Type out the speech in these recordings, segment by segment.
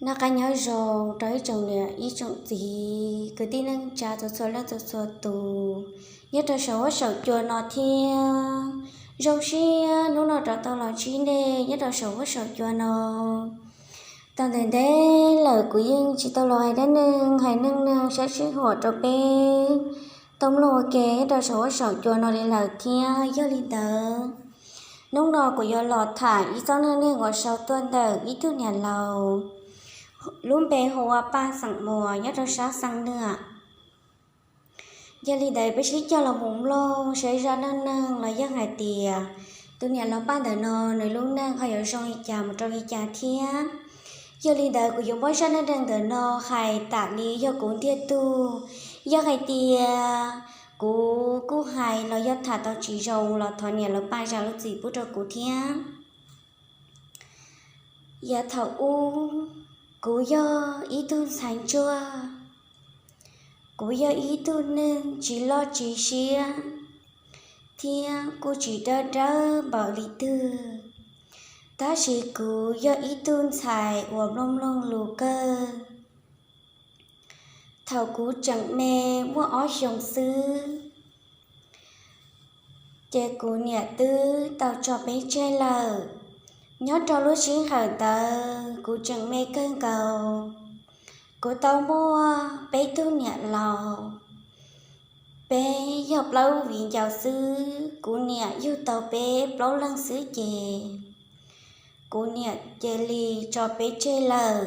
Noj qab nyob zoo rau ib tsoom niam ib tsoom txiv kwv tij neej tsa txhua txhua leej txhua txhua tus nyob rau saum huab saum cua no thiab. Zoo siab hnub no rov tau los ntsib nej nyob rau saum huab saum cua no. Tau ntev ntev lawm kuv yeej tsis tau los hais dab neeg hais neej neeg sab sib huam rau peb tau mloog ua ke nyob rau saum huab saum cua no li lawm thiab. Yog li ntawd, hnub no kuv yuav los tham ib txoj neej neeg uas sau tuaj ntawm ib tug niam laus lub npe hu ua Paj xeem Muas nyob rau sab Xeev Nuam. Yog li ntawd peb sib cog los mus mloog saib zaj neej neeg los yeej hais tias tus niam laus Paj ntawm no nws lub neej ho yuav zoo li cas mus rau li cas thiab. Yog li ntawd kuv yuav muab zaj neej neeg ntawm no hais tam li yog kuv ntiag tug. Yog hais tias kuv kuj hais los yog tham tau tsis zoo los thov niam laus Paj zam lub txim pub rau kuv thiab. Yav thaum ub, kuv yog ib tug ntxhais ntsuag. Kuv yog ib tug neeg tsis loj tsis siab thiab kuj tsis dawb dawb npaum li twg, tab sis kuv yog ib tug ntxhais uas mloog mloog lus kawg. Thaum kuv tseem me muaj ob xyoos xwb, ces kuv niam twb tau tso peb tseg lawm. Nyob rau lub sij hawm ntawd kuv tseem me kawg nkaus, kuv tau muaj peb tug niam laus. Peb yog plaub viv ncaus xwb, kuv niam yug tau peb plaub leeg xwb ces kuv niam cia li tso peb tseg lawm.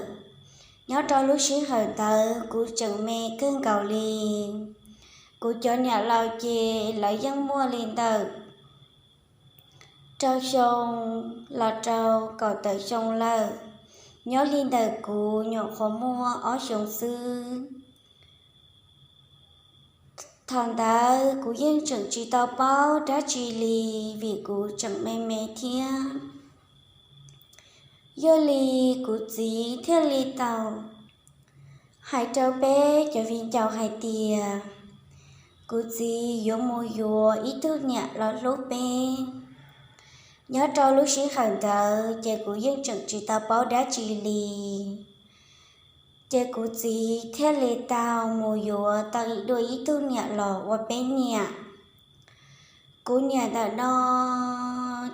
Nyob rau lub sij hawm ntawd kuv tseem me kawg nkaus li. Kuv cov niam laus ces lawv yeej muaj li ntawm rau xyoo los rau kaum tawm xyoo lawm. Nyob li ntawm kuv nyuam qhuav muaj ob xyoos xwb. Thaum ntawd kuv yeej tseem tsis tau paub dab tsi li, vim kuv tseem me me thiab. Yog li kuv txiv thiaj li tau hais rau peb cov viv ncaus hais tias kuv txiv yuav mus yuav ib tug niam los hlub peb. Nyob rau lub sij hawm ntawd ces kuv yeej tseem tsis tau paub dab tsi li. Ces kuv txiv thiaj li tau mus yuav tau ib, dua ib tug niam los ua peb niam. Kuv niam ntawm no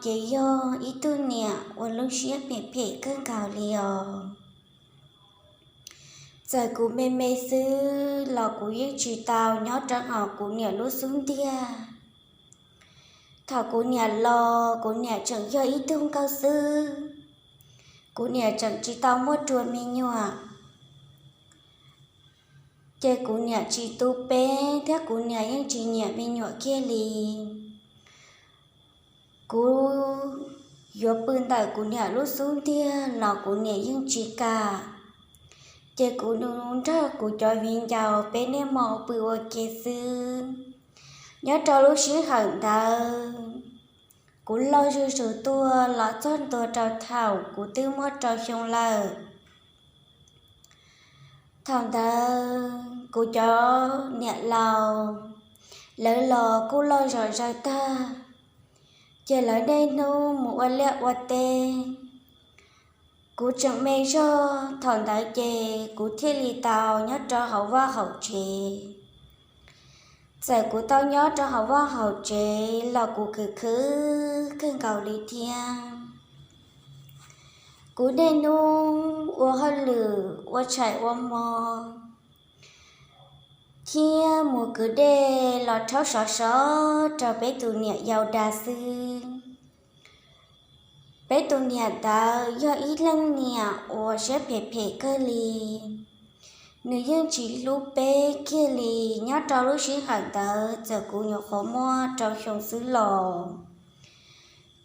ces yog ib tug niam uas lub siab phem phem kawg nkaus li os. Txawm kuv me me xwb los kuv yeej tsis tau nyob rau hauv kuv niam lub xub ntiag. Thaum kuv niam los kuv niam tseem yog ib tug nkauj xwb, kuv niam tseem tsis tau muaj rua me nyuam. Ces kuv niam tsis tu peb thiab kuv niam yeej tsis nyiam me nyuam kiag li. Kuv yuav pw ntawm kuv niam lub xub ntiag los kuv niam yeej tsis kam. Ces kuv nrog kuv cov viv ncaus peb niaj hmo pw ua ke xwb. Nyob rau lub sij hawm ntawd, kuv loj zuj zus tuaj los txog ntua rau thaum kuv twb muaj rau xyoo lawm. Thaum ntawd kuv cov niam laus lawv los kuj loj zom zaws tag, ces lawv niaj hnub mus ua liaj ua teb. Kuv tseem me zog thaum ntawd ces kuv thiaj li tau nyob rau hauv vaj hauv tsev. Txawm kuv tau nyob rau hauv vaj hauv tsev los kuv khwv khwv kawg nkaus li thiab. Kuv niaj hnub ua hauj lwm ua tshais ua hmo thiab mus kwv dej los rhaub sov sov rau peb tus niam yau dag xwb. Peb tus niam ntawd yog ib leej niam uas siab phem phem kawg li. Nws yeej tsis hlub peb kiag li. Nyob rau lub sij hawm ntawd txawm kuv nyuam qhuav muaj rau xyoo xwb los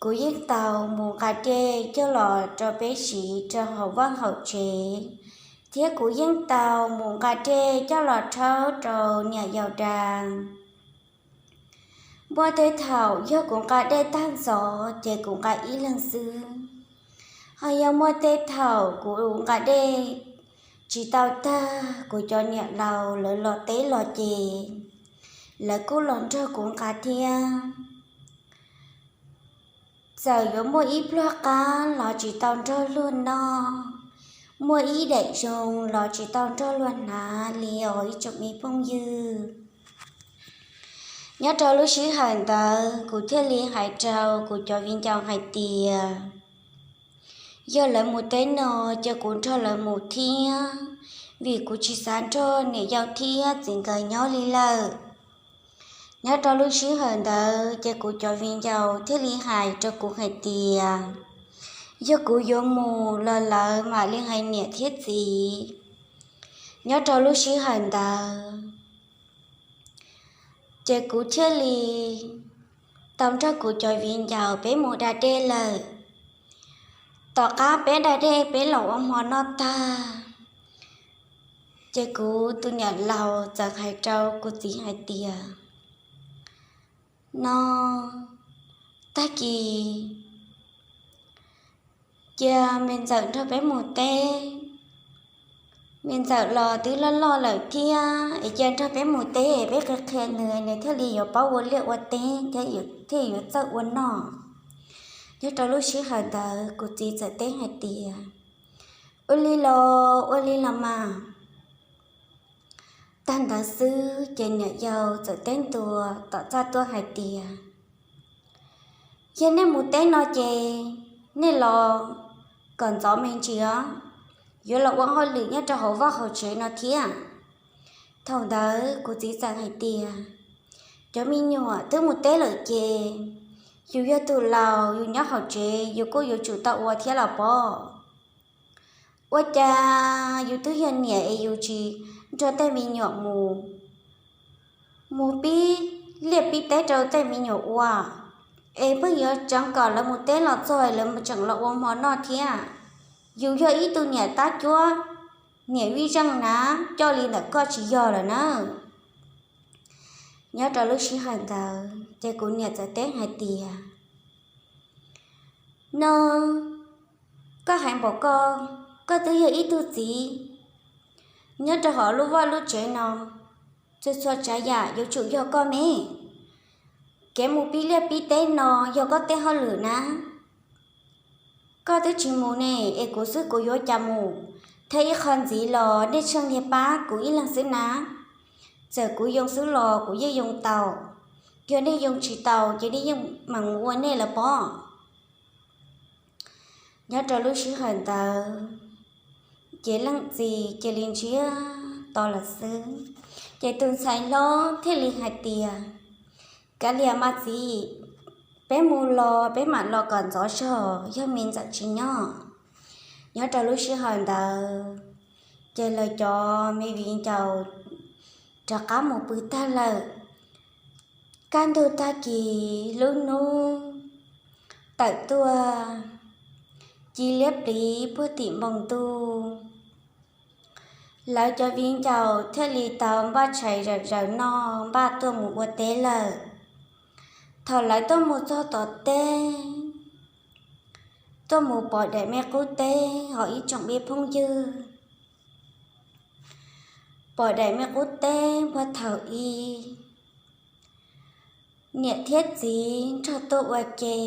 kuv yeej tau mus nqa dej coj los rau peb siv rau hauv vaj hauv tsev, thiab kuv yeej tau mus nqa dej coj los rhaub rau niam yau dag. Muaj tej thaum yog kuv nqa dej tag ntxov ces kuv nqa ib leeg xwb. Ho yog muaj tej thaum kuv nqa dej tsis tau tag, kuv cov niam laus lawv los teb los ces lawv kuj los nrog kuv nqa thiab. Txawm yuav muaj ib pluag qab los tsis tau nrog luag noj, muaj ib daim zoo los tsis tau nrog luag hnav li os ib tsoom me phooj ywg. Nyob rau lub sij hawm ntawd kuv thiaj li hais rau kuv cov viv ncaus hais tias yog lawv mus teb no ces kuv nrog lawv mus thiab, vim kuv tsis xav nrog niam yau thiab txiv nkawd nyob li lawm. Nyob rau lub sij hawm ntawd ces kuv cov viv ncaus thiaj li hais rau kuv hais tias yog kuv yuav mus los lawv mam li hais niam thiab txiv. Nyob rau lub sij hawm ntawd ces kuv thiaj li tau nrog kuv cov viv ncaus peb mus da dej lawm. Tom qab peb da dej peb los ua hmo noj tag, ces kuv tus niam laus txawm hais rau kuv txiv hais tias, no, tag kis cia me ntxawm nrog peb mus teb. Me ntxawm los twb loj loj lawm thiab es cia nrog peb mus teb peb qhia qhia nws, nws thiaj li yuav paub ua liaj ua teb thiab thiaj yuav txawj ua noj. Nyob rau lub sij hawm ntawd kuv txiv txawm teb hais tias, ua li los ua li los mas. Tag ntawd xwb ces niam yau txawm teb ntua tom txaj tuaj hais tias, yog nej mus teb no ces nej los kom ntxov me ntsis os, yuav los ua hauj lwm nyob rau hauv vaj hauv tsev no thiab. Thaum ntawd kuv txiv txawm hais tias, cov me nyuam twb mus teb lawm ces yus yog tus laus yus nyob hauv tsev yus kuj yuav tsum tau ua thiab los pob. Ua cas yus twb yog niam es yus tsis nrog tej me nyuam mus, mus pib liaj pib teb rau tej me nyuam ua, es pheej yuav tseev kom lawv mus teb los txog lawv tseem los ua hmo noj thiab. Yus yog ib tug niam tab cuab, niam vij zeej na, coj li ntawm koj tsis yog lawm na. Nyob rau lub sij hawm ntawd ces kuv niam txawm teb hais tias, no, koj hais npaum ko, koj twb yog ib tug txiv nyob rau hauv lub vaj lub tsev no, txhua txhua tsav yam yuav tsum yog koj me. Kev mus pib liaj pib teb no yog koj tej hauj lwm na. Koj twb tsis mus ne, es kuv xwb kuv yuav cas mus. Thiab ib qho ntxiv los nej tsheej niag pab kuv ib leeg xwb na. Txawm kuv yoo xwb los kuv yeej yoo tau. Yog nej yoo tsis tau ces nej yeej mam mus ua nej lawm pob. Nyob rau lub sij hawm ntawd ces leej txiv cia li ntsiag to lawm xwb. Ces tus ntxhais hlob thiaj li hais tias, kav liam mas txiv, peb mus los peb mam los kom ntxov zog, yog me ntxawm tsis nyob. Nyob rau lub sij hawm ntawd ces lawv cov me viv ncaus rov qab mus pw tag lawm. Kaj ntug tag kis lub hnub tawm tuaj, ci liab pliv puag tim npoo ntuj. Lawv cov viv ncaus thiaj li tau npaj tshais zawm zaws noj npaj tuaj mus ua teb lawm. Thaum lawv tuaj mus txog tom teb, tuaj mus pom daim me qub teb hos ib tsoom me phooj ywg, pom daim me qub teb puag thaum ub, niam thiab txiv nrog tuaj ua ke.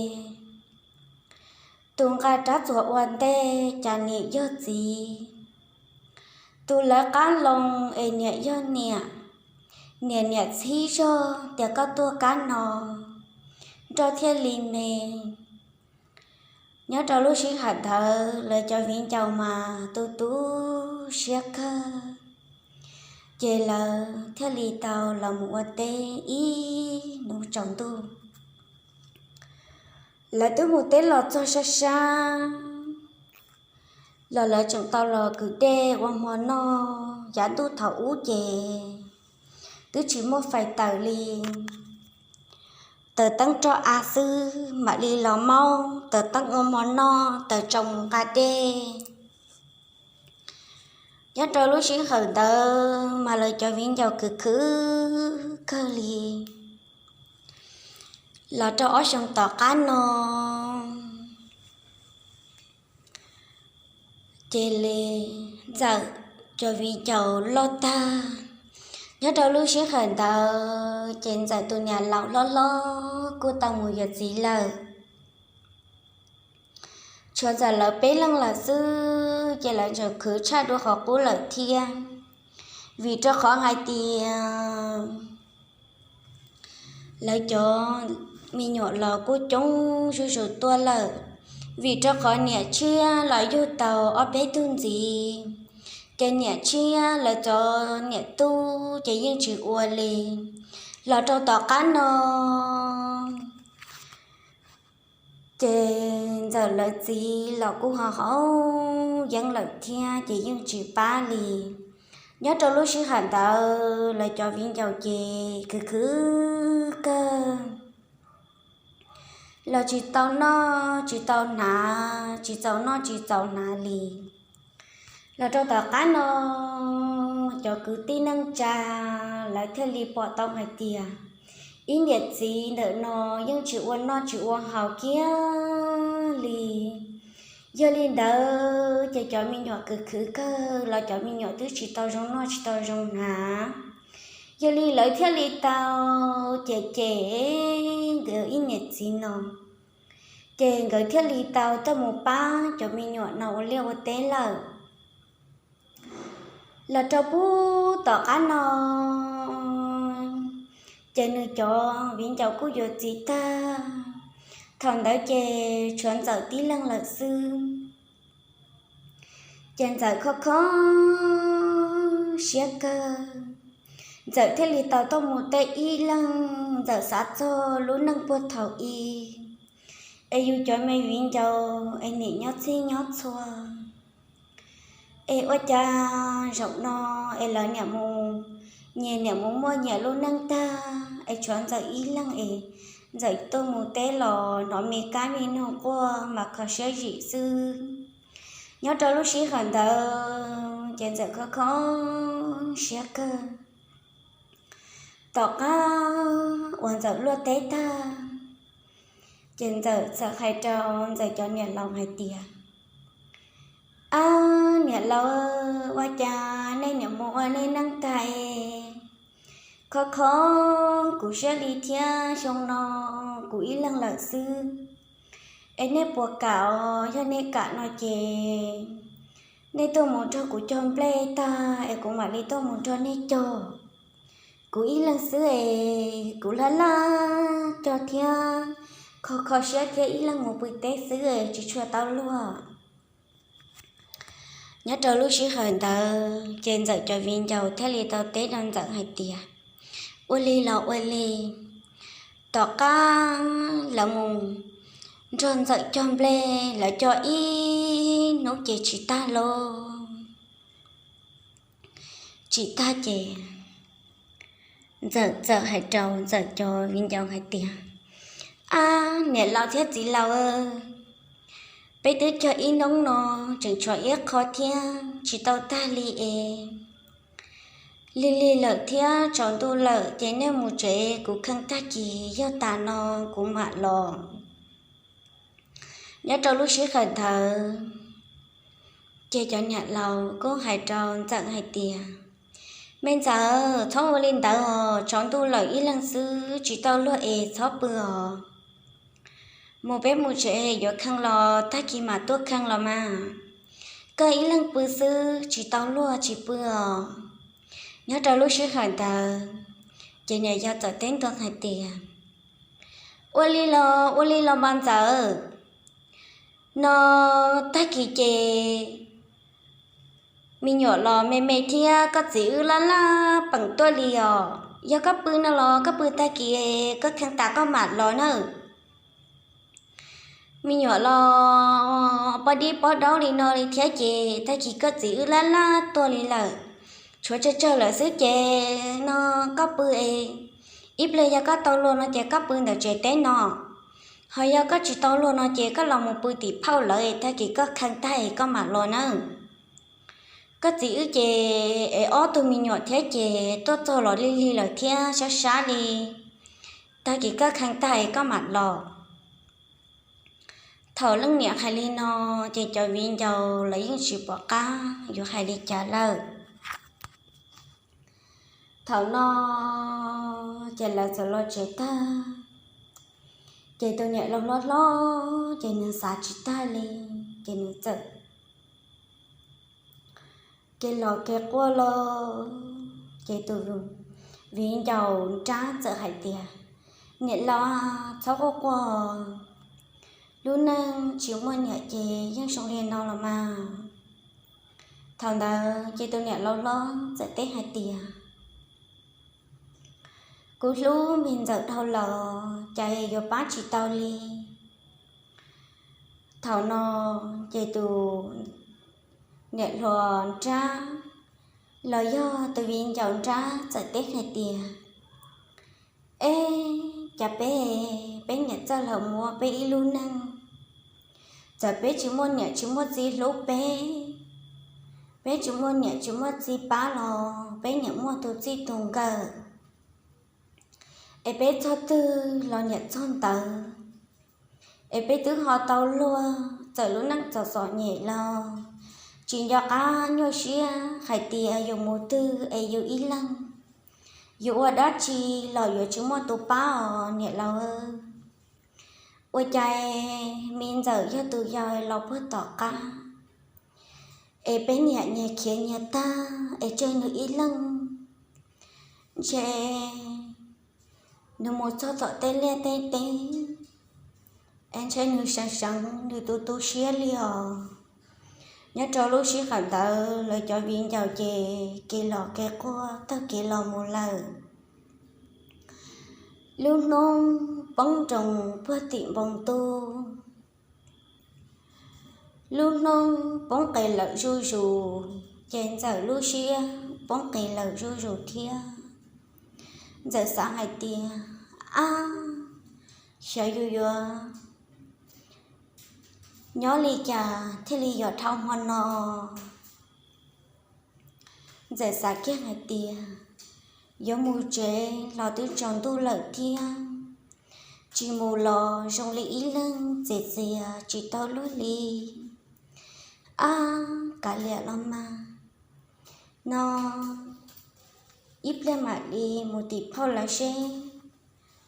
Tus nqa rab txuas ua ntej cas niam yog txiv, tus lawv qab loo es niam yog niam, niam niam txhib zog tias koj tuaj kab no nroj thiaj li me. Nyob rau lub sij hawm ntawd lawv cov viv ncaus mas tu tu siab kawg, ces lawv thiaj li tau los mus ua teb ib hnub tsaus ntuj. Lawv twb mus teb los txog sab sab los lawv tseem tau los kwv dej ua hmo noj. Yav ntuj thaum ub ces twb tsis muaj fais tawm li, taws teeb roj av xwb mam li los maub taws teeb ua hmo noj taws tsoo mus nqa dej. Nyob rau lub sij hawm ntawd mas lawv cov viv ncaus khwv khwv kawg li. Los rau ob xyoo tom qab no ces li ntxawm cov viv ncaus loj tag. Nyob rau lub sij hawm ntawd ces ntxawm tus niam laus hlob hlob kuj tau mus yuav txiv lawm. Tshuav ntxawm lawv peb leeg lawm xwb. ces lawv tseem khwv tshaj dua qhov qub lawm thiab. Vim rau qhov hais tias lawv cov me nyuam los kuj coob zuj zus tuaj lawm, vim rau qhov niam tshiab los yug tau ob peb tug ntxiv, ces niam tshiab lawv cov niam tub ces yeej tsis ua li. Los rau tom qab no ces Ntxawm lawv txiv los kuj ho haus yeeb lawm thiab ces yeej tsis pab li. Nyob rau lub sij hawm ntawd lawv cov viv ncaus ces khwv khwv kawg, los tsis tau noj tsis tau hnav, tsis txaus noj tsis txaus hnav li. Los rau tom qab no cov kwv tij neej tsa lawv thiaj li pom tau hais tias ib niam txiv ntawm no yeej tsis ua noj tsis ua haus kiag li. Yog li ntawd ces cov me nyuam khwv khwv kawg los cov me nyuam twb tsis tau zoo noj tsis tau zoo hnav. Yog li lawv thiaj li tau cem cem nkawd ib niam txiv no, ces nkawd thiaj li tau tuaj mus pab cov me nyuam no ua liaj ua teb lawm. Los rau puag tom qab no ces nws cov viv ncaus kuj yuav txiv tag. Thaum ntawd ces tshuav Ntxawm tib leeg lawm xwb. Ces Ntxawm kho kho siab kawg, Ntxawm thiaj li tau tuaj mus teb ib leeg. Ntxawm xav txog lub neej puag thaum ub es yus cov me viv ncaus es nim nyob txhij nyob txhua, es ua cas zaum no es lawv niam mus nyias niam mus muaj nyias lub neej tag es tshuav Ntxawm ib leeg es Ntxawm tuaj mus teb los hnov me kab me noog quaj mas kho siab zim xwb. Nyob rau lub sij hawm ntawd ces Ntxawm kho kho siab kawg. Tom qab uas Ntxawm luaj teb tag, ces Ntxawm txawm hais rau Ntxawm cov niam laus hais tias, Ab niam laus, ua cas nej niam mus ua nej neej tag es kho kho kuv siab li thiab, xyoo no kuv ib leeg lawm xwb. Es nej puas kam os? Yog nej kam no ces nej tuaj mus nrog kuv cog nplej tag es kuv mam li tuaj mus nrog nej cog. Kuv ib leeg xwb es kuv laj laj cog thiab kho kho siab thiab ib leeg mus pw teb xwb es tsis tshua tau luag. Nyob rau lub sij hawm ntawd ces Ntxawm cov viv ncaus thiaj li tau teb rau Ntxawm hais tias, Ua li los ua li, tom qab lawv mus nrog Ntxawm cog nplej, lawv cog ib hnub ces tsis tag lauj. Tsis tag ces Ntxawm txawm hais rau Ntxawm cov viv ncaus hais tias, Ab niam laus thiab txiv laus, peb twb cog ib hnub no tseem tshuav ib qho thiab tsis tau tag li es lig lig lawm thiab tsaus ntuj lawm ces nej mus tsev, kuv khee tag kis yog tas no kuv mam los. Nyob rau lub sij hawm ntawd ces cov niam laus kuj hais rau Ntxawm hais tias, Me Ntxawm, txhob ua li ntawd os, tsaus ntuj lawm ib leeg xwb tsis tau luag es txhob pw os. Mus peb mus tsev yuav khee los tag kis mam tuaj khee los mas. Koj ib leeg pw xwb tsis tau luag tsis pw os. Nyob rau lub sij hawm ntawd ces niam yau txawm teb ntua hais tias, Ua li los ua li los mas Ntxawm, no tag kis ces me nyuam los me me thiab koj txiv wb laj laj peem tuaj li os. Yog koj pw no los koj pw tag kis koj khee tas koj mam los nawb. Me nyuam los pob dib pob daub li no li thiab ces tag kis koj txiv wb laj laj tuaj li lawm. Tshuav tsawg tsawg lawm xwb ces no koj pw es ib pliag yog koj tau luag no ces koj pw ntawm tsev teb no, ho yog koj tsis tau luag no ces koj los mus pw tim phauj lawv es tag kis koj khee tag es koj mam los nawb. Koj txiv wb ces es ob tug me nyuam thiab ces tuaj txog los lig lig lawm thiab sab sab li, tag kis koj khee tag es koj mam los. Thaum leej niam hais li no ces cov viv ncaus lawv yeej tsis pom qab yuav hais li cas lawm. Thaum no ces lawv txawm los tsev tag, ces tus niam laus hlob hlob ces nws xav tsis tag li, ces nws txawm kev los kev quaj los. Ces tus viv ncaus nrab txawm hais tias, Niam laus, txhob quaj quaj, lub neej tsis muaj niam ces yeej zoo li no los mas. Thaum ntawd ces tus niam laus hlob txawm teb hais tias, Kuv hlub me ntxawm dhau lawm, cas yuav pab tsis tau li. Thaum no ces tus niam hluas nrab los yog tus viv ncaus nrab txawm teb hais tias, Eb, cas peb, peb niam txawj los muab peb ib lub neej, txawm peb tsis muaj niam tsis muaj txiv hlub peb, peb tsis muaj niam tsis muaj txiv pab los peb niam muaj tus txij tus nkawm, es peb txog twg los niam txog ntawd, es peb twb ho tau luag, txawm lub neej txom txom nyem los tsis nco qab nyuaj siab hais tias yus mus twg es yus ib leeg, yus ua dab tsi los yuav tsis muaj tus pab os niam laus. Ua cas me ntxawm yog tus yau los puag tom qab, es peb niam nyias khiav nyias tag es tseg nws ib leeg, ntshe nws mus txog tom tej liaj tej teb, es ntshe nws seev seev nws tus tu siab li os. Nyob rau lub sij hawm ntawd lawv cov viv ncaus ces kev los kev quaj tag kev los mus lawm. Lub hnub poob nroos puag tim npoo ntuj, lub hnub poob qis lawm zuj zus, ces ntxawm lub siab poob qis lawm zuj zus thiab. Ntxawm xav hais tias, Ab, xyov yus yuav nyob li cas thiaj li yuav dhau hmo no. Ntxawm xav kiag hais tias, Yuav mus tsev los twb tsaus ntuj lawm thiab, tsis mus los zoo li ib leeg txias txias tsis tau luag li. Ab, kav liam los mas, no ib pliag mam li mus tim phauj lawv seb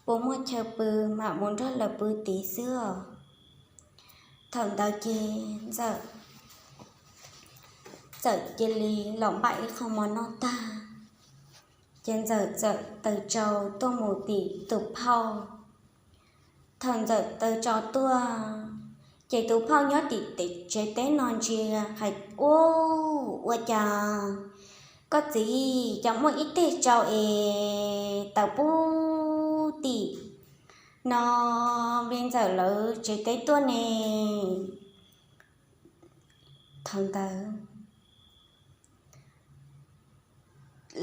puas muaj chaw pw, mam mus nrog lawv pw tid xwb os. Thaum ntawd ces ntxawm txawm cia li los npaj ib qho mov noj tag, ces ntxawm txawm taws tsau tuaj mus tim tus phauj. Thaum ntxawm taws tsau tuaj, ces tus phauj nyob tim tsev teb no ntsia hais, Ub, ua cas koj txiv cas muaj ib teg tsau es taws pub tim no me ntxawm lawv tsev teb tuaj ne? Thaum ntawd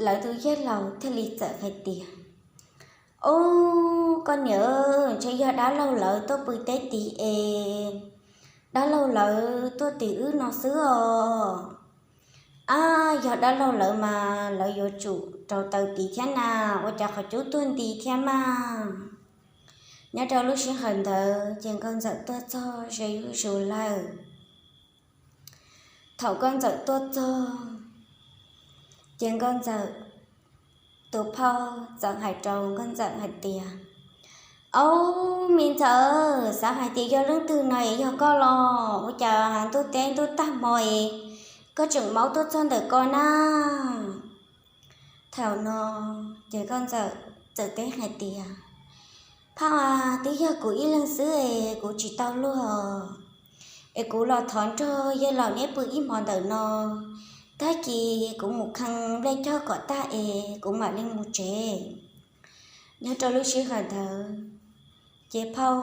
lawv tus yawg laus thiaj li txawm hais tias, Ub, koj niam, ntshe yog dab laug lawv tuaj pw teb tid es, dab laug lawv tuaj tim wb no xwb os. Ab, yog dab laug lawv mas lawv yuav tsum rau taws tid thiab na, ua cas qhov cub tuag nti thiab mas. Nyob rau lub sij hawm ntawd ces nkauj ntxawm tuaj txog ze zuj zus lawm. Thaum nkauj ntxawm tuaj txog, ces nkauj ntxawm tus phauj txawm hais rau nkauj ntxawm hais tias, Aub, me ntxawm, xav hais tias yog leej twg no es yog koj los ua cas ntuj teb ntuj tag hmo es koj tseem maub tuaj txog ntawm ko na? Thaum no ces nkauj ntxawm txawm teb hais tias, Phauj a, twb yog kuv ib leeg xwb es kuv tsis tau luag, es kuv los thov nrog yawg laus neb pw ib hmo ntawm no, tag kis kuv mus khee nplej cog kom tag es kuv mam li mus tsev. Nyob rau lub sij hawm ntawd, ces phauj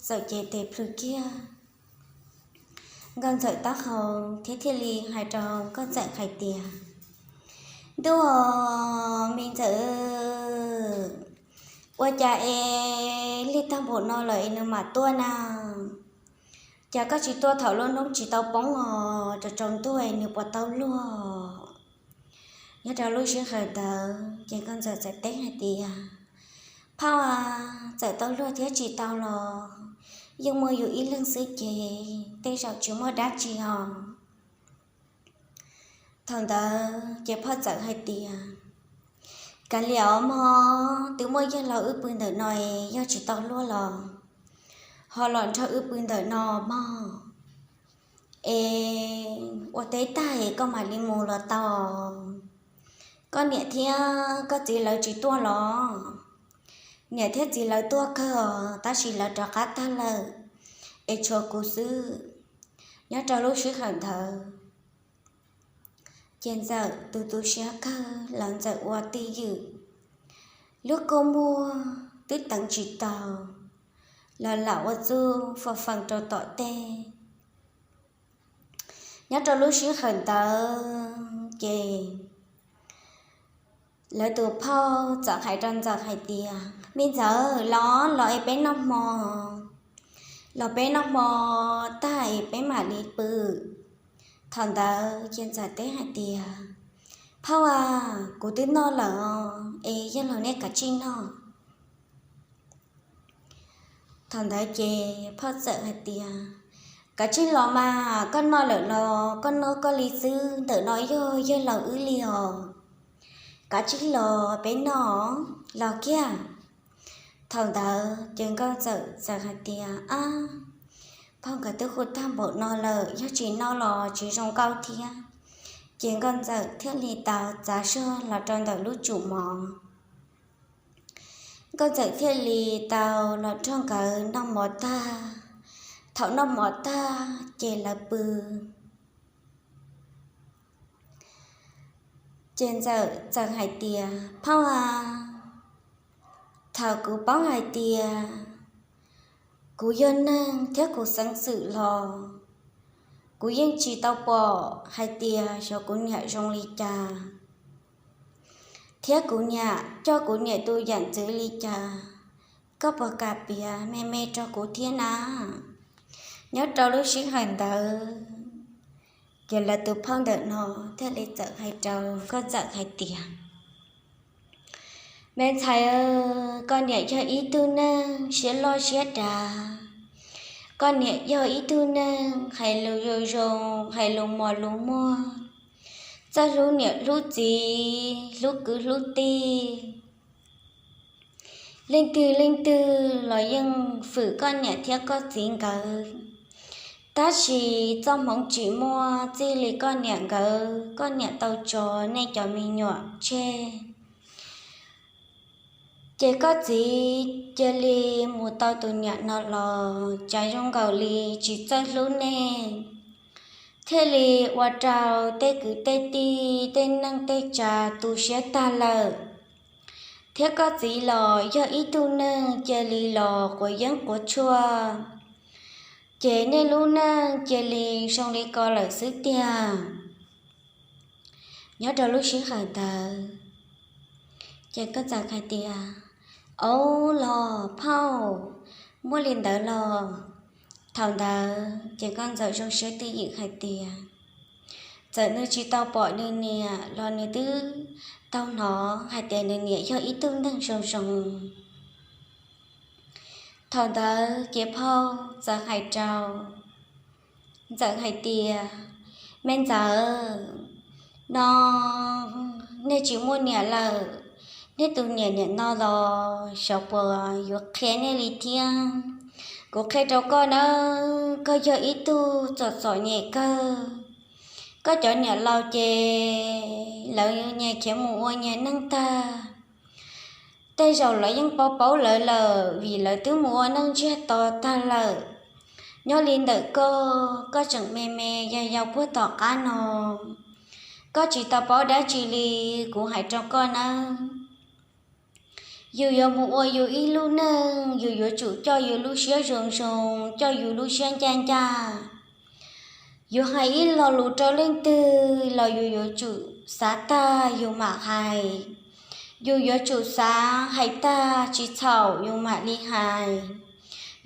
txawm cev tes plhws kiag nkauj ntxawm taub hau thiab thiaj li hais rau nkauj ntxawm hais tias, Ntuj, me ntxawm, ua cas es lig tag npaum no lawm es nws mam tuaj na? Cas koj tsis tuaj thaum lub hnub tsis tau poob os, tsaus tsaus ntuj es nws puas tau luag? Nyob rau lub sij hawm ntawd ces nkauj ntxawm txawm teb hais tias, Phauj a, txawm tau luag thiab tsis tau los yeej muaj yus ib leeg xwb ces tej zaum tsis muaj dab tsi os. Thaum ntawd ces phauj txawm hais tias, Kav liam os mog, twb muaj yawg laus wb pw ntawm no es yog tsis tau luag los ho los nrog wb pw ntawm no mog. Es ua teb tag es koj mam li mus los tau. Koj niam thiab koj txiv lawv tsis tuaj los? Niam thiab txiv lawv tuaj kawg os, tab sis lawv rov qab tag lawm, es tshuav kuv xwb. Nyob rau lub sij hawm ntawd ces Ntxawm tus tu siab kawg los Ntxawm ua twj ywm, lub kua muag twb teev tsis tau, los lam ua txuj faj feem rau tom tej. Nyob rau lub sij hawm ntawd ces lawv tus phauj txawm hais rau Ntxawm hais tias, Me Ntxawm, los los es peb noj hmo, los peb noj hmo tag es peb mam li pw. Thaum ntawd ces Ntxawm teb hais tias, Phauj a, kuv twb noj lawm os, es yog los nej kav tsij noj. Thaum ntawd ces phauj txawm hais tias, Kav tsij los mas, koj noj lawm los koj noj koj li xwb, ntawm no yog yawg laus wb li os. Kav tsij los peb noj, los kiag. Thaum ntawd ces Nkauj Ntxawm txawm hais tias, Ab, phauj nkawd twb hu tag npaum no lawm, yog tsis noj los tsis zoo nkauj thiab. Ces Nkauj Ntxawm thiaj li tau txav zog los rau ntawm lub tsum mov. Nkauj Ntxawm thiaj li tau los nrog nkawd noj mov tag. Thaum noj mov tag ces lawv pw. Ces Ntxawm txawm hais tias, Phauj a, thaum kuv paub hais tias kuv yog neeg thiab kuv xeeb xwm los, kuv yeej tsis tau pom hais tias xyov kuv niam zoo li cas, thiab kuv niam coj kuv niam tus yam ntxwv li cas. Koj puas kam piav me me rau kuv thiab na? Nyob rau lub sij hawm ntawd ces lawv tus phauj ntawm no thiaj li txawm hais rau Nkauj Ntxawm hais tias, Me ntxhais, koj niam yog ib tug neeg siab loj siab dav, koj niam yog ib tug neeg hais lus zoo zoo, hais lus mos lus muag, txawj hlub niam hlub txiv, hlub kwv hlub tij. Leej twg leej twg los yeej fwm koj niam thiab koj txiv nkawd, tab sis txoj hmoov tsis muaj txij li koj niam nkawd, koj niam tau tso nej cov me nyuam tseg. Ces koj txiv cia li mus tau tus niam no los cas zoo nkaus li tsis txawj hlub nej, thiaj li ua rau tej kwv tej tij, tej neej tej tsa tu siab tag lawm. Thiab koj txiv los yog ib tug neeg cia li los quav yeeb quav tshuaj, ces nej lub neej cia li zoo li ko lawm xwb tiag. Nyob rau lub sij hawm ntawd ces Nkauj Ntxawm hais tias, Au los phauj, muaj li ntawd los? Thaum ntawd ces Nkauj Ntxawm zoo siab twj ywm hais tias, txawm nws tsis tau pom nws niam los nws twb tau hnov hais tias nws niam yog ib tug neeg zoo zoo. Thaum ntawd ces phauj txawm hais rau Ntxawm hais tias, Me Ntxawm, no nej tsis muaj niam lawm, nej tus niam niam no los xyov puas yuav qhia nej li thiab. Kuv qhia rau koj nawb, koj yog ib tug txom txom nyem kawg. Koj cov niam laus ces lawv nyias khiav mus ua nyias neej tag. Tej zaum lawv yeej paub paub lawv lawm vim lawv twb mus ua neej ntsiag to tag lawm. Nyob li ntawm koj, koj tseem me me yau yau puag tom qab no, koj tsis tau paub dab tsi li. Kuv hais rau koj nawb, yus yuav mus ua yus ib lub neej, yus yuav tsum coj yus lub siab zoo zoo, coj yus lub siab ncaj ncaj. Yus hais ib lo lus rau leej twg los yus yuav tsum xav tag yus mam hais. Yus yuav tsum xav hais tag tsis txhaum yus mam li hais.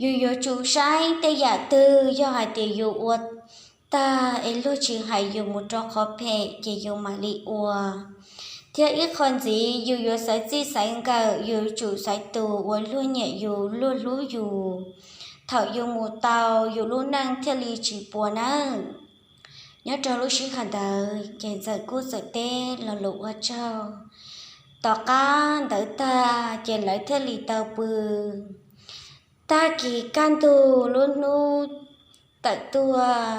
Yus yuav tsum saib tej yam twg yog hais tias yus ua tag es luag tsis hais yus mus rau qhov phem ces yus mam li ua. Thiab ib qho ntxiv yus yuav xaiv txij xaiv nkawm, yus yuav tsum xaiv tus uas luag nyiam yus luag hlub yus, thaum yus mus tau yus lub neej thiaj li tsis puas nawb. Nyob rau lub sij hawm ntawd ces Ntxawm kuj txawm teb lo lus ua tsaug. Tom qab ntawd tag ces lawv thiaj li tau pw. Tag kis kaj ntug lub hnub tawm tuaj,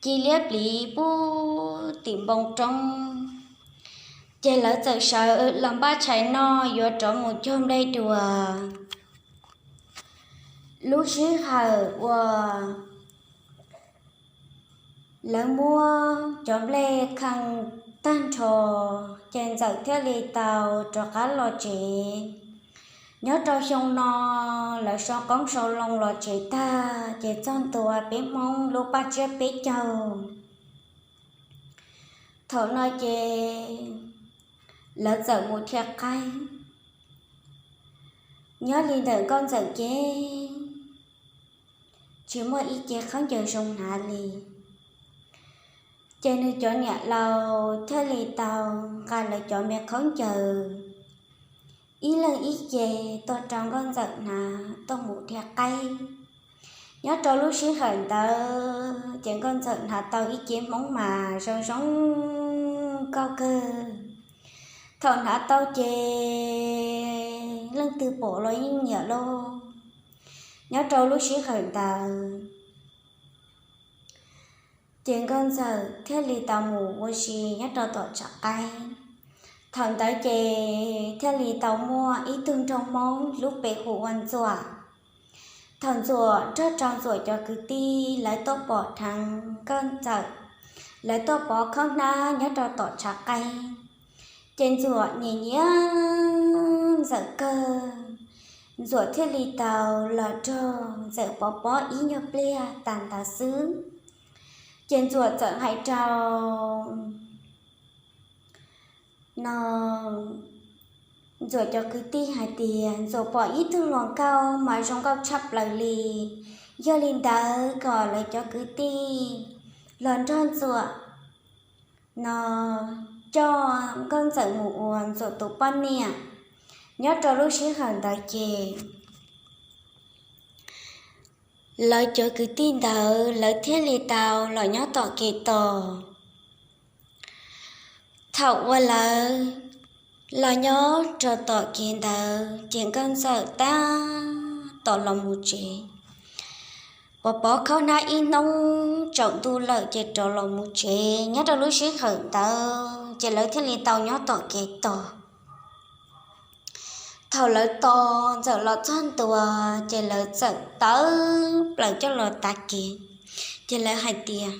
ci liab pliv pub tim npoo roob. Ces lawv txawm sawv los npaj tshais noj yuav rov mus cog nplej dua. Lub sij hawm uas lawv muab cov nplej khee tag nrho, ces Ntxawm thiaj li tau rov qab los tsev. Nyob rau xyoo no, lawv sau qoob sau loo los tsev tag, ces txog ntua peb Hmoob lub paj tsiab peb caug. Thaum no ces lawv txawm mus dhia qaib. Nyob li ntawm Nkauj Ntxawm ces tsis muaj ib ce khaub ncaws zoo hnav li. Ces nws cov niam laus thiaj li tau nqa lawv cov me khaub ncaws ib leeg ib ce tuaj rau Nkauj Ntxawm hnav tuaj mus dhia qaib. Nyob rau lub sij hawm ntawd ces Nkauj Ntxawm hnav tau ib ce Hmoob mas zoo zoo nkauj kawg. Thaum hnav tau ces leej twg pom los yeej nyiam lauj. Nyob rau lub sij hawm ntawd ces Nkauj Ntxawm thiaj li tau mus ua si nyob rau tom tshav qaib. Thaum ntawd ces thiaj li tau muaj ib tug nraug Hmoob lub npe hu ua Ntxuam. Thaum Ntxuam nrog rau Ntxuam cov kwv tij lawv tuaj pom dheev Nkauj Ntxawm, lawv tuaj pov khaub hnab nyob rau tom tshav qaib, ces Ntxuam nyiam nyiam Ntxawm kawg. Ntxuam thiaj li tau los nrog Ntxawm pov pob ib nyuag pliag tas ntawd xwb. Ces Ntxuam txawm hais rau no Ntxuam cov kwv tij hais tias Ntxuam pom ib tug hluas nkauj mas zoo nkauj tshaj plaws li. Yog li ntawd kom lawv cov kwv tij los nrog Ntxuam no coj Nkauj Ntxawm mus ua Ntxuam tus poj niam. Nyob rau lub sij hawm ntawd ces lawv cov kwv tij ntawd lawv thiaj li tau los nyob tom kev tos. Thaum uas lawv los nyob rau tom kev ntawd ces Nkauj Ntxawm tab tom los mus tsev. Pov pov khaub hnab ib hnub tsaus ntuj lawm ces rov los mus tsev. Nyob rau lub sij hawm ntawd ces lawv thiaj li tau nyob tom kev tos. Thaum lawv tos Ntxawm los txog ntua ces lawv txawm tawm plaws coj los tav kev. Ces lawv hais tias,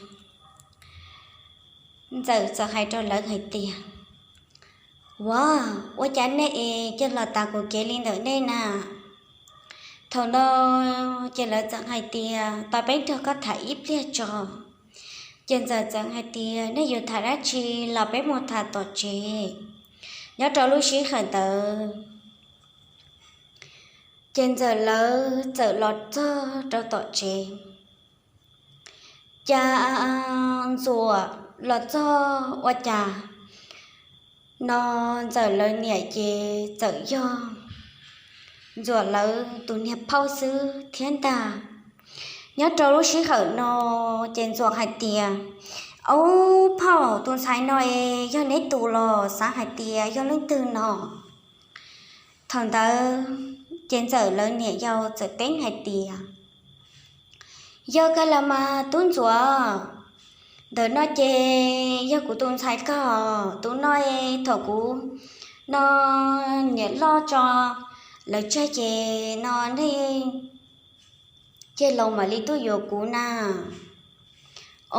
Ntxawm txawm hais rau lawv hais tias, Ua, ua cas nej es cia los tav kuv kev li ntawm nej na? Thaum no ces lawv txawm hais tias, Tos peb nrog koj tham ib pliag tso. Ces Ntxawm txawm hais tias, Nej yuav tham dab tsi los peb mus tham tom tsev. Nyob rau lub sij hawm ntawd ces Ntxawm lawv txawm los txog rau tom tsev. Cas Ntxuam los txog ua cas no Ntxawm lawv niam ces txawm yog Ntxuam lawv tus niag phauj xwb thiab ntag. Nyob rau lub sij hawm no ces Ntxuam hais tias, Au phauj, tus ntxhais no es yog neb tus los xav hais tias yog leej twg no? Thaum ntawd ces Ntxawm lawv niam yau txawm teb hais tias, Yog kawg los mas tub Ntxuam, ntawm no ces yog kuv tus ntxhais kawg. Tus no thaum kuv no niam loj tso lawv tseg ces no nej ceg laus mam li tuaj yuav kuv na.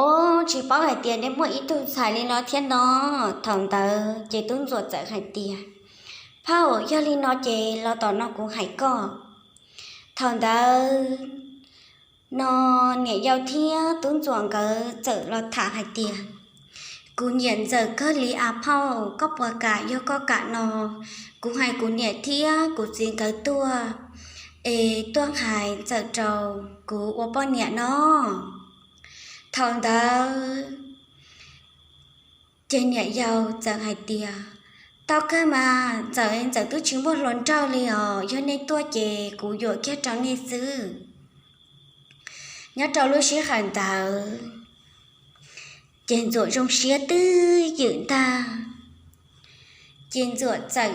Ob, tsis paub hais tias nej muaj ib tug ntxhais li no thiab no. Thaum ntawd ces tub Ntxuam txawm hais tias, Phauj, yog li no ces los tom no kuv hais koj. Thaum ntawd no niam yau thiab tub Ntxuam nkawd txawm los tham hais tias, Kuv nyiam Ntxawm kawg li a phauj, koj puas kam? Yog koj kam no kuv hais kuv niam thiab kuv txiv nkawd tuaj es tuaj hais Ntxawm rau kuv ua poj niam no. Thaum ntawd ces niam yau txawm hais tias, Tau kawg mas Ntxawm, Ntxawm twb tsis muaj hluas nraug li os, yog nej tuaj ces kuv yuam kiag rau nej xwb. Nyob rau lub sij hawm ntawd ces Ntxuam zoo siab twb ywm ntag. Ces Ntxuam txawm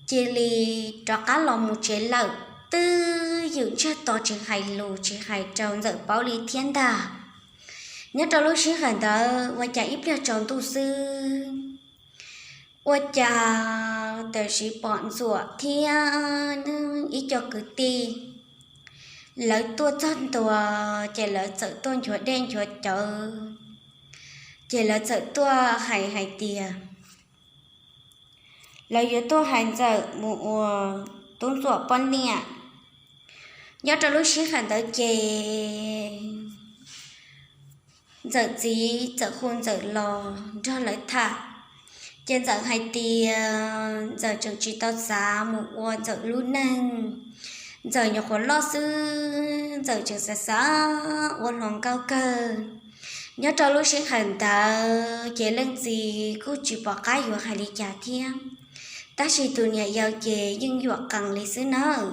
cia li rov qab los mus tsev lawm, twb ywm ntsiag to tsis hais lus tsis hais rau Ntxawm paub li thiab ntag. Nyob rau lub sij hawm ntawd ua cas ib pliag tsaus ntuj xwb, ua cas tam sim pom Ntxuam thiab ib co kwv tij lawv tuaj txog ntua, ces lawv txawm tuaj nchuav dej nchuav cawv, ces lawv txawm tuaj hais hais tias lawv yuav tuaj hais Ntxawm mus ua Tub Ntxuam poj niam. Nyob rau lub sij hawm ntawd ces Ntxawm txiv txawm hu Ntxawm los nrog lawv tham, ces Ntxawm hais tias Ntxawm tseem tsis tau xav mus ua Ntxawm lub neej. Ntxawm nyuam qhuav loj xwb, Ntxawm tseem xav xav ua hluas nkauj kawg. Nyob rau lub sij hawm ntawd ces leej txiv kuj tsis pom qab yuav hais li cas thiab, tab sis tus niam yau ces yeej yuam qees li xwb nawb.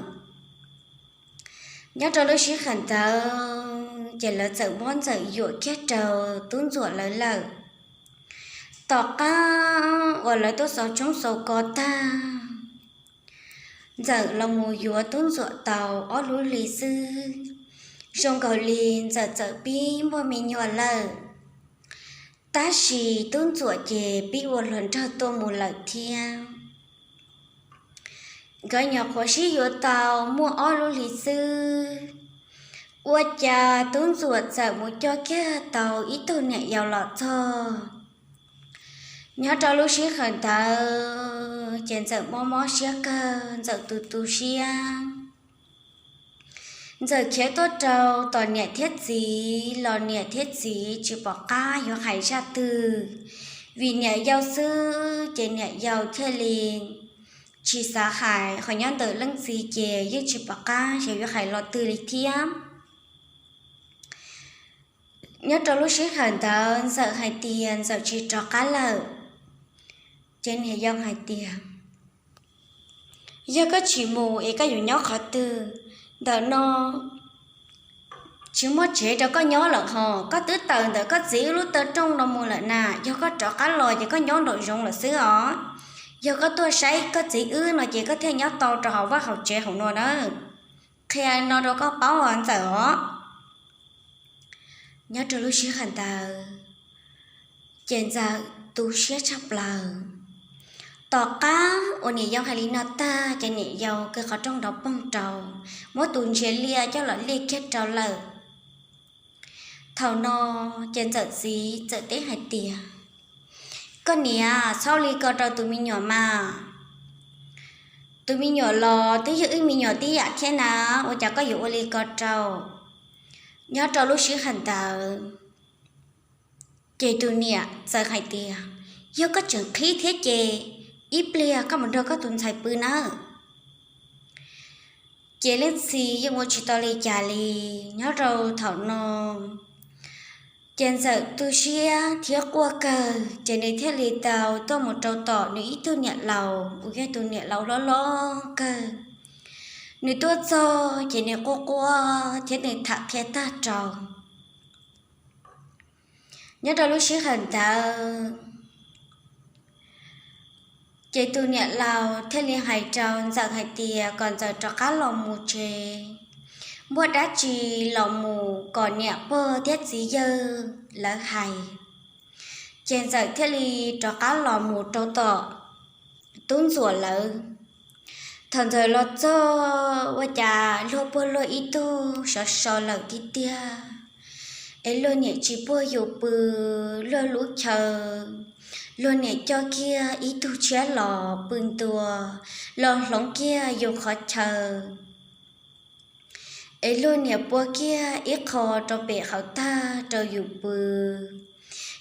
Nyob rau lub sij hawm ntawd ces lawv txawm muab Ntxawm yuam kiag rau Tub Ntxuam lawv lawm. Tom qab uas lawv tuaj xauv tshoob xauv kos tag, Ntxawm los mus yuav Tub Ntxuam tau ob lub hlis xwb, zoo nkaus li Ntxawm txawm pib muaj me nyuam lawm. Tab sis Tub Ntxuam ces pib ua hluas nraug tuaj mus lawm thiab. Nkawd nyuam qhuav sib yuav tau muaj ob lub hlis xwb, ua cas Tub Ntxuam txawm mus coj kiag tau ib tug niam yau los txog. Nyob rau lub sij hawm ntawd ces Ntxawm mob mob siab kawg, Ntxawm tu tu siab. Ntxawm khiav tuaj rau tom niam thiab txiv los niam thiab txiv tsis pom qab yuav hais zaj twg, vim niam yau xwb ces niam yau thiaj li tsis xav hais, ho nyob ntawm leej txiv ces yeej tsis pom qab xyov yuav hais lo twg li thiab. Nyob rau lub sij hawm ntawd Ntxawm hais tias Ntxawm tsis rov qab lawm, ces niam yau hais tias, yog koj tsis mus es koj yuav nyob qhov twg? Ntawm no tsis muaj tsev rau koj nyob lawm hos, koj twb tawm ntawm koj txiv wb lub taw rooj no mus lawm na, yog koj rov qab los ces koj nyob nraum zoov lawm xwb os. Yog koj tuaj saib koj txiv wb no ces koj thiaj nyob tau rau hauv vaj hauv tsev hauv no na. Qhia no rau koj paub os Ntxawm os. Nyob rau lub sij hawm ntawd ces Ntxawm tu siab tshaj plaws. Tom qab uas niam yau hais li no tag ces niam yau kaw qhov rooj nrov poog rau, muab tus ntsiav liaj coj los liaj kiag rau lawm. Thaum no ces Ntxawm txiv txawm teb hais tias, koj niam, txhob li ko rau tus me nyuam mas. Tus me nyuam los twb yog wb me nyuam tib yam thiab na, ua cas koj yuav ua li ko rau? Nyob rau lub sij hawm ntawd ces tus niam txawm hais tias, yog koj tseem qhib thiab ces ib pliag koj mus nrog koj tus ntxhais pw nawb. Ces leej txiv yeej ua tsis tau li cas li. Nyob rau thaum no ces Ntxawm tu siab thiab quaj kawg, ces nws thiaj li tau tuaj mus rau tom nws ib tug niam laus uas yog tus niam laus hlob hlob kawg. Nws tuaj txog ces nws quaj quaj thiab nws tham qhia tag rau. Nyob rau lub sij hawm ntawd ces tus niam laus thiaj li hais rau Ntxawm hais tias kom Ntxawm rov qab los mus tsev, muaj dab tsi los mus kom niam pog thiab txiv yawg lawv hais. Ces Ntxawm thiaj li rov qab los mus rau tom Tub Ntxuam lawv. Thaum Ntxawm los txog ua cas luag puag luag ib tug sov so lawm tiag tiag, es luag niam tsis puag yus pw luag lub chaw, luag niam coj kiag ib tug tshiab los pw ntua, los hloov kiag yus qhov chaw. Es luag niam pua kiag ib qho rau pem hauv tag rau yus pw.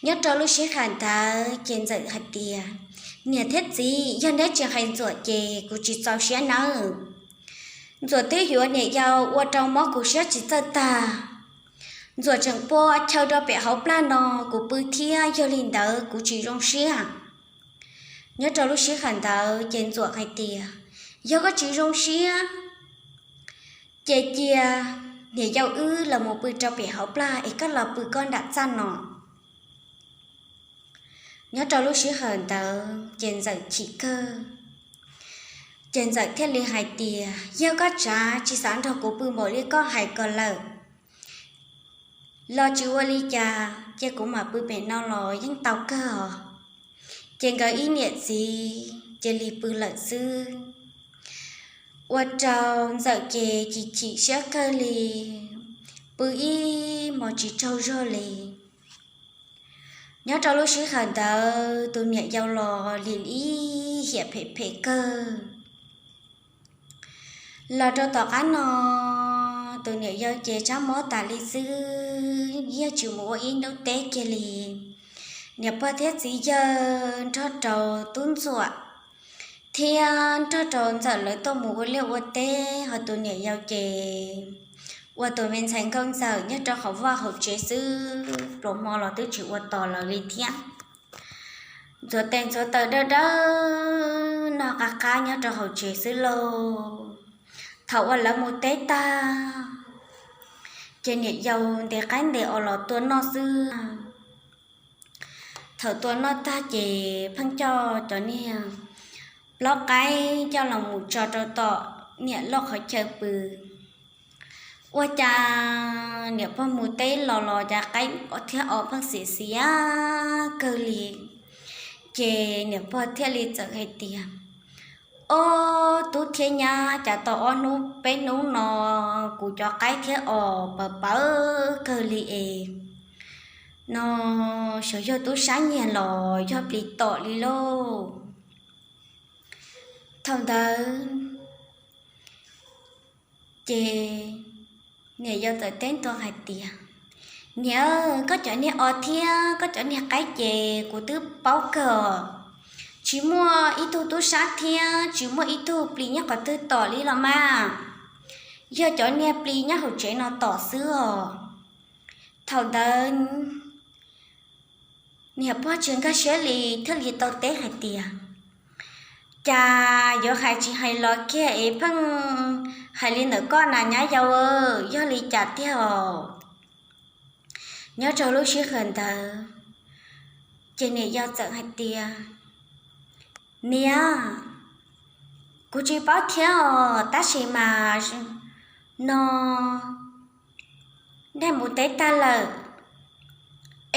Nyob rau lub sij hawm ntawd ces Ntxawm hais tias, niam thiab txiv, yog neb tsis hais Ntxuam ces kuv tsis txaus siab nawb. Ntxuam twb yuav niam yau ua rau mob kuv siab tsis txawj tag. Ntxuam tseem pua chaw rau pem hauv plag no kuv pw thiab, yog li ntawd kuv tsis zoo siab. Nyob rau lub sij hawm ntawd ces Ntxuam hais tias, yog koj tsis zoo siab ces cia niam yau wb los mus pw rau pem hauv plag es koj los pw koj nram txaj no. Nyob rau lub sij hawm ntawd ces Ntxawm chim kawg, ces Ntxawm thiaj li hais tias, yog koj tsav tsis xav nrog kuv pw npaum li koj hais ko lawm, Los tsis ua li cas, cia kuv mam pw pem no los yeej tau kawg os. Ces nkawd ib niam txiv cia li pw lawm xwb. Ua rau Ntxawm ces chim chim siab kawg li, pw ib hmos tsis tsaug zog li. Nyob rau lub sij hawm ntawd tus niam yau los lim ib hiam phem phem kawg. Los rau tom qab no, tus niam yau ces tsab mob tas li xwb, yeej tsis mus ua ib hnub teb kiag li. Niam pog thiab txiv yawg nrog rau tub Ntxuam thiab nrog rau Ntxawm lawv tuaj mus ua liaj ua teb, ho tus niam yau ces ua tus me ntxhais nkauj ntxawm nyob rau hauv vaj hauv tsev xwb, pluas hmo los twb tsis ua tos lawv li thiab. Ntxuav tes ntxuav taw dawb dawb noj qab qab nyob rau hauv tsev xwb lauj. Thaum uas lawv mus teb tag, ces niam yau ntes qaib ntes os los tua noj xwb. Thaum tua noj tag ces pheej coj cov niag plaub qaib coj los mus tso rau tom niam loj qhov chaw pw. Ua cas niam pog mus teb los los cas qaib thiab os pheej xiam xiam kawg li. Ces niam pog thiaj li txawm hais tias, Ob tub thiab nyab, cas tau ob hnub peb hnub no kuv cov qaib thiab os pawv pawv kawg li es no, xyov yog tub sab nyiag los yog plis tom li lauj. Thaum ntawd ces niam yau txawm teb ntua hais tias, Niam, koj cov niag os thiab koj cov niag qaib ces kuv twb paub kawg os. Tsis muaj ib tug tub sab thiab tsis muaj ib tug plis nyob qhov twg tom li los mas, yog cov niag plis nyob hauv tsev no tom xwb os. Thaum ntawd niam pog tsis nkag siab li thiaj li tau teb hais tias, Cas yuav hais tsis hais los kiag es pheej hais li ntawm koj na nyab yau, yog li cas tiag os? Nyob rau lub sij hawm ntawd ces niam yau txawm hais tias, Niam, kuv tsis paub thiab os, tab sis mas no nej mus teb tag lawm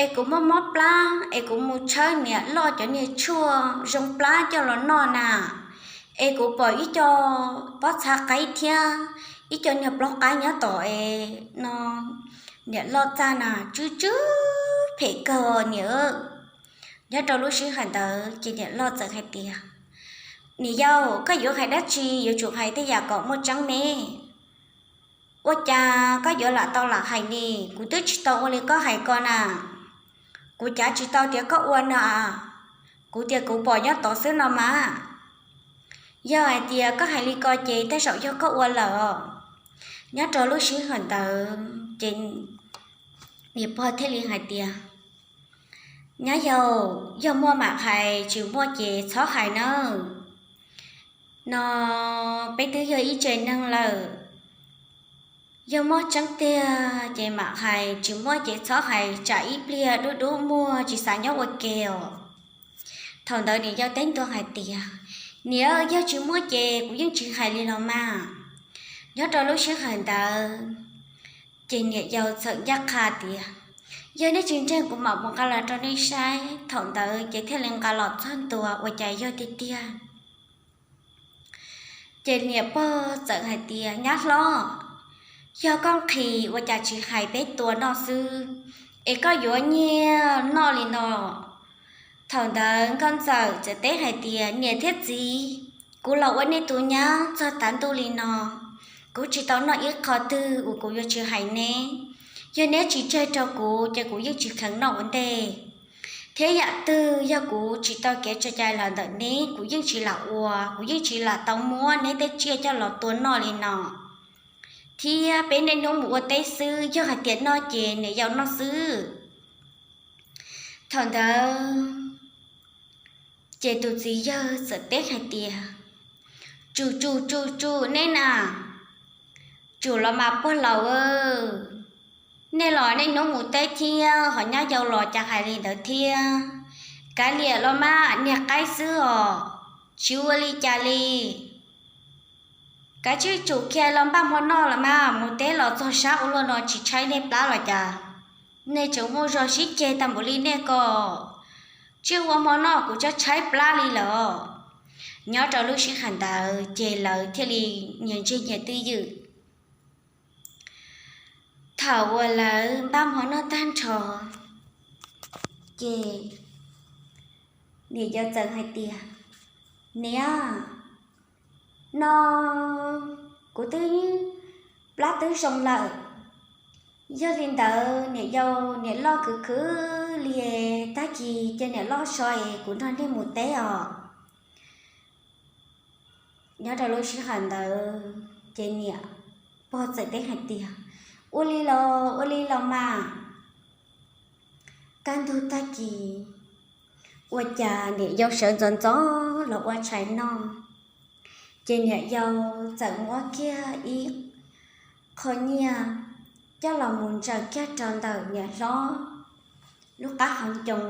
es kuv mob mob plab es kuv mus tshawb niam loj cov niag tshuaj zoo plab coj los noj na, es kuv pom ib co pob txha qaib thiab ib co niag plaub qaib nyob tom es no niam loj txaj na tsw tsw phem kawg niam. Nyob rau lub sij hawm ntawd ces niam loj txawm hais tias, Niam yau, koj yuav hais dab tsi yuav tsum hais tej yam kom muaj tseeb ne. Ua cas koj yuav lam tau lam hais ne? Kuv twb tsis tau ua li koj hais ko na. Kuv cav tsis tau tias koj ua na. Kuv tias kuv pom nyob tod xwb no mas. Yog hais tias koj hais li ko ces tej zaum yog koj ua lawm. Nyob rau lub sij hawm ntawd ces niam pog thiaj li hais tias, Nyab yau, yog muaj mam hais, tsis muaj ces txhob hais nawb. No peb twb yog ib tsev neeg lawm, yog muaj tseeb tiag ces mam hais, tsis muaj ces txhob hais, tsam ib pliag dub dub muag tsis xav nyob ua ke os. Thaum ntawd niam yau teb ntua hais tias, Niam, yog tsis muaj ces kuv yeej tsis hais li los mas. Nyob rau lub sij hawm ntawd ces niam yau txawm ncaj qha tias, Yog nej tsis ntseeg kuv mam mus nqa los rau nej saib. Thaum ntawd ces thiaj li nqa los txog ntua ua cas yog tiag tiag. Ces niam pog txawm hais tias, Nyab hlob, yog koj nqhis ua cas tsis hais peb tua noj xwb, es koj yuav nyiag noj li no? Thaum ntawd nkauj ntxawm txawm teb hais tias, Niam thiab txiv, kuv los ua nej tus nyab txog tav ntuj li no, kuv tsis tau noj ib qho twg uas kuv yuav tsis hais neb. Yog neb tsis tseg rau kuv ces kuv yeej tsis kheev noj ua ntej. Thiab yam twg yog kuv tsis tau kev tso cai los ntawm neb, kuv yeej tsis lam ua, kuv yeej tsis lam tau muab neb tej tsiaj coj los tua noj li no. Thiab peb niaj hnub mus ua teb xwb, yog hais tias noj ces niam yau noj xwb. Thaum ntawd ces tus txiv yawg txawm teb hais tias, Tsum tsum tsum tsum neb na, tsum los mas puag laus, nej los nej hnub mus teb thiab ho nyab yau los cas hais li ntawd thiab. Kav liam los mas niag qaib xwb os, tsis ua li cas li. Kav tsij tsum kiag los npaj hmo noj los mas, mus teb los txog sab ua luaj no tsis tshaib nej plab los cas. Nej tseem muaj zog sib ceg tag npaum li nej ko, tsis ua hmo noj kuv tshaib tshaib plab li lawm. Nyob rau lub sij hawm ntawd ces lawv thiaj li nyias ntsej nyias twj ywm. Thaum uas lawv npaj hmo noj tag nrho, ces niam yau txawm hais tias, Niam, no kuv twb plab twb zoo lawm. Yog li ntawd niam yau niam loj khwv khwv li, tag kis cia niam loj so es kuv nrog nej mus teb os. Nyob rau lub sij hawm ntawd ces niam pog txawm teb hais tias, Ua li los ua li los mas. Kaj ntug tag kis, ua cas niam yau sawv ntxov ntxov los ua tshais noj, ces niam yau txawm muab kiag ib qho nyiaj coj los mus ntsaws kiag rau ntawm niam hlob lub qab hauv ncoo.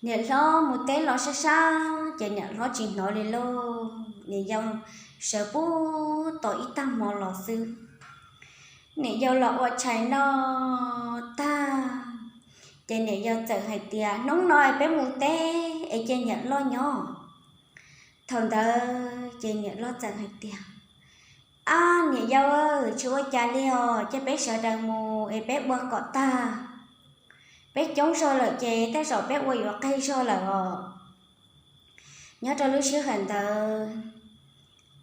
Niam hlob mus teb los sab sab ces niam hlob tsis hnov li lauj, niam yau sawv pub tau ib tag hmo los xwb. Niam yau los ua tshais noj tag, ces niam yau txawm hais tias, Hnub no peb mus teb es cia niam loj nyob. Thaum ntawd ces niam loj txawm hais tias, Ab niam yau, tsis ua cas li os, cia peb sawv daws mus es peb ua kom tag. Peb coob zog lawm ces tej zaum peb ua yuav qeg zog lawm os. Nyob rau lub sij hawm ntawd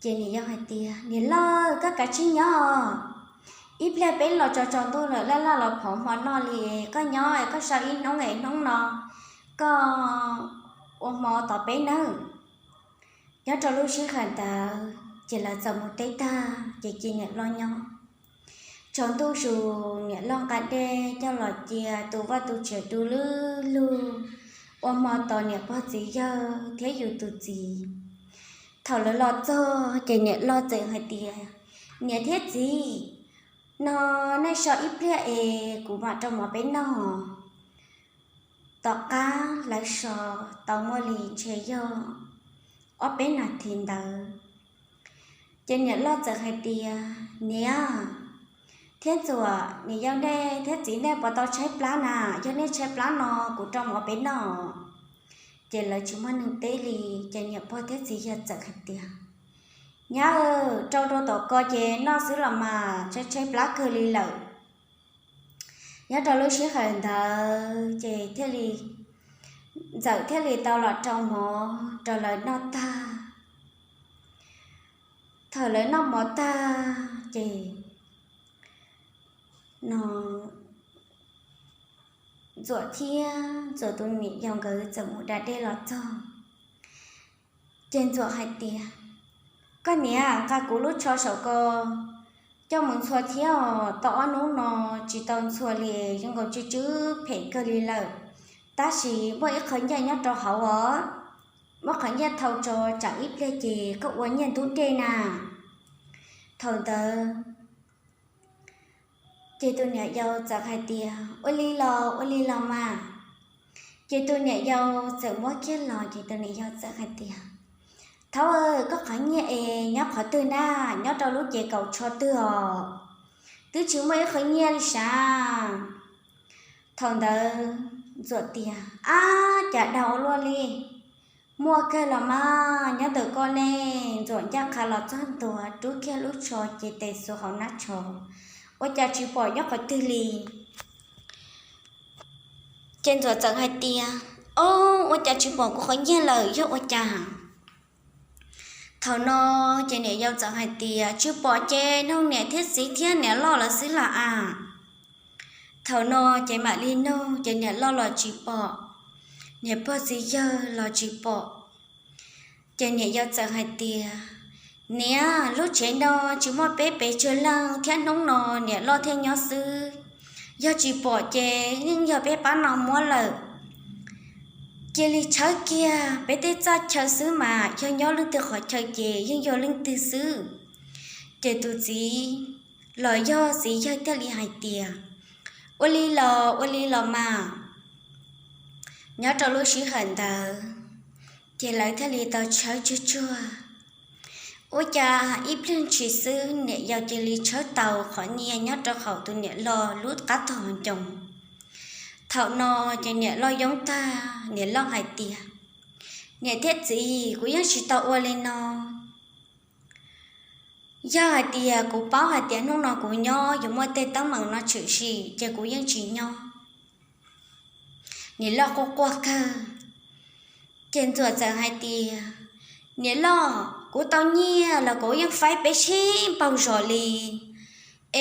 ces niam yau hais tias, Niam loj, koj kav tsij nyob, ib pliag peb los tsaus tsaus ntuj lawm, laj laj los phov hmo noj li, koj nyob es koj so ib hnub es hnub no koj ua hmo tos peb nawb. Nyob rau lub sij hawm ntawd ces lawv txawm mus teb tag ces cia niam loj nyob. Tsaus ntuj zus niam loj nqa dej coj los cia tu vaj tu tsev du lug lug, ua hmo tos niam pog txiv yawg thiab yus tus txiv. Thaum lawv los txog ces niam loj txawm hais tias, Niam thiab txiv, no nej so ib pliag es kuv mam rau mov peb noj. Tom qab lawv so tau muaj li ntshe yog ob peb nas this ntawd, ces niam loj txawm hais tias, Niam thiab Ntxuam, niam yau nej thiab txiv nej puas tau tshaib plab na? Yog nej tshaib plab no kuv rau mov peb noj. Ces lawv tsis muaj neeg teb li, ces niam pog thiab txiv yawg txawm hais tias, Nyab, rau rau tom ko ces noj xwb los mas, tshaib tshaib plab kawg li lawm. Nyob rau lub sij hawm ntawd ces thiaj li, Ntxawm thiaj li tau los rau mov rau lawv noj tag. Thaum lawv noj mov tag ces no Ntxuam thiab Ntxuam tus niam yau nkawd txawm mus da dej los txog. Ces Ntxuam hais tias, Koj niam, nqa kuv lub tsho saum ko coj mus ntxhua thiab os, tau ob hnub no tsis tau ntxhua li, zoo nkaus tsw tsw phem kawg li lawm. Tab sis muaj ib qho nyiaj nyob rau hauv os, muab qhov nyiaj thau tso, tsam ib pliag ces koj ua nyiaj ntub dej na. Thaum ntawd ces tus niam yau txawm hais tias, Ua li los ua li los mas. Ces tus niam yau txawm muab kiag los ces tus niam yau txawm hais tias, Thaub, koj qhov nyiaj es nyob qhov twg na? Nyob rau lub ces kaum tsho twg os? Twb tsis muaj ib qho nyiaj li sav. Thaum ntawd Ntxuam tias, Ab, cas dag ua luaj li, muaj kawg los mas, nyob ntawm koj ne. Ntxuam ncaj qha los txog ntua, rub kiag lub tsho ces tes xuas hauv hnab tsho, ua cas tsis pom nyob qhov twg li. Ces Ntxuam txawm hais tias, Ob, ua cas tsis pom kuv qhov nyiaj lawm, yog ua cas? Thaum no ces niam yau txawm hais tias, Tsis pom ces nug niam thiab txiv thiab niam loj lawv xwb los as. Thaum no ces mam li nug ces niam loj los tsis pom, niam pog txiv yawg los tsis pom. Ces niam yau txawm hais tias, Niam, lub tsev no tsis muaj peb pes tsawg leej thiab, hnub no niam loj thiaj nyob xwb. Yog tsis pom ces yeej yog peb pab no muab lawm. Cia li tshawb kiag peb tej txaj chaw xwb mas, yog nyob leej twg qhov chaw ces yeej yog leej twg xwb. Ces tus txiv los yog txiv yawg thiaj li hais tias, Ua li los ua li los mas. Nyob rau lub sij hawm ntawd ces lawv thiaj li tau tshawb tsuag tsuag. Ua cas ib pliag ntshis xwb niam yau cia li tshawb tau qhov nyiaj nyob rau hauv tus niam loj lub qab tog ncoo. Thaum no ces niam loj yoob tag, niam loj hais tias, niam thiab txiv, kuv yeej tsis tau ua li no. Yog hais tias kuv paub hais tias hnub no kuv nyob yuav muaj tej teeb meem no tshwm sim ces kuv yeej tsis nyob. Niam loj quaj quaj kawg. Ces Ntxuam txawm hais tias, niam loj, kuv tau nyiaj los kuv yeej faib peb sib npaug zos li,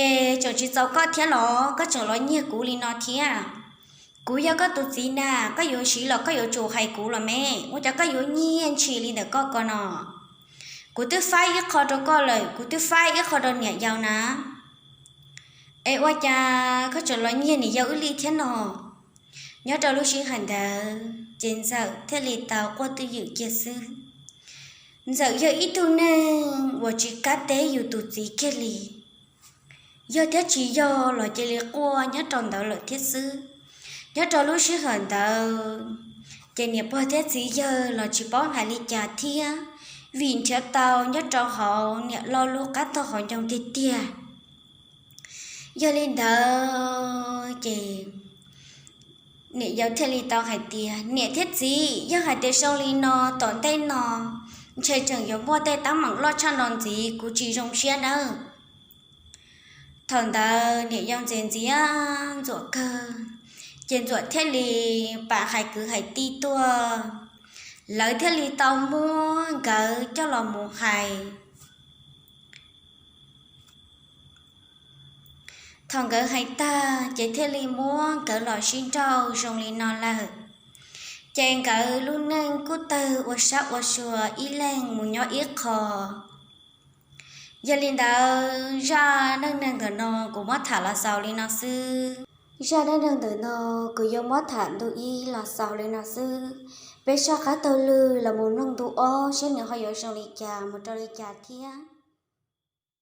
es tseem tsis txaus koj thiab los koj tseem los nyiag kuv li no thiab? Kuv yog koj tus txiv na, koj yuav siv los koj yuav tsum hais kuv los me, ua cas koj yuav nyiag ntshis li ntawm koj ko no? Kuv twb faib ib qho rau koj lawm, kuv twb faib ib qho rau niam yau na, es ua cas koj tseem los nyiag niam yau wb li thiab no? Nyob rau lub sij hawm ntawd ces Ntxawm thiaj li tau quaj twj ywm kiag xwb. Ntxawm yog ib tug neeg uas tsis kam teb yus tus txiv kiag li, yog thiab tsis yog los cia li quaj nyob rau ntawd lawm thiab xwb. Nyob rau lub sij hawm ntawd ces niam pog thiab txiv yawg los tsis paub hais li cas thiab, vim nrhiav tau nyob rau hauv niam loj lub qab tog qhov ncoo tiag tiag. Yog li ntawd ces niam yau thiaj li tau hais tias, niam thiab txiv, yog hais tias zoo li no tom ntej no ntshe tseem yuav muaj tej teeb meem loj tshaj no ntxiv, kuv tsis zoo siab nawb. Thaum ntawd niam yau ntxias ntxias Ntxuam kawg, ces Ntxuam thiaj li pam hais kwv hais tij tuaj, lawv thiaj li tau muab nkawd coj los mus hais. Thaum nkawd hais tag ces thiaj li muab nkawd los sib nrauj zoo li no lawm. Ces nkawd lub neej kuj tawg ua sab ua sua ib leeg mus nyob ib qho. Yog li ntawd zaj dab neeg ntawm no kuv muab tham los xaus li no xwb. Zaj dab neeg ntawm no kuv yuav muab tham ntu ib los xaus li no xwb. Peb soj qab taug lw los mus mloog ntu ob saib nws ho yuav zoo li cas mus rau li cas thiab.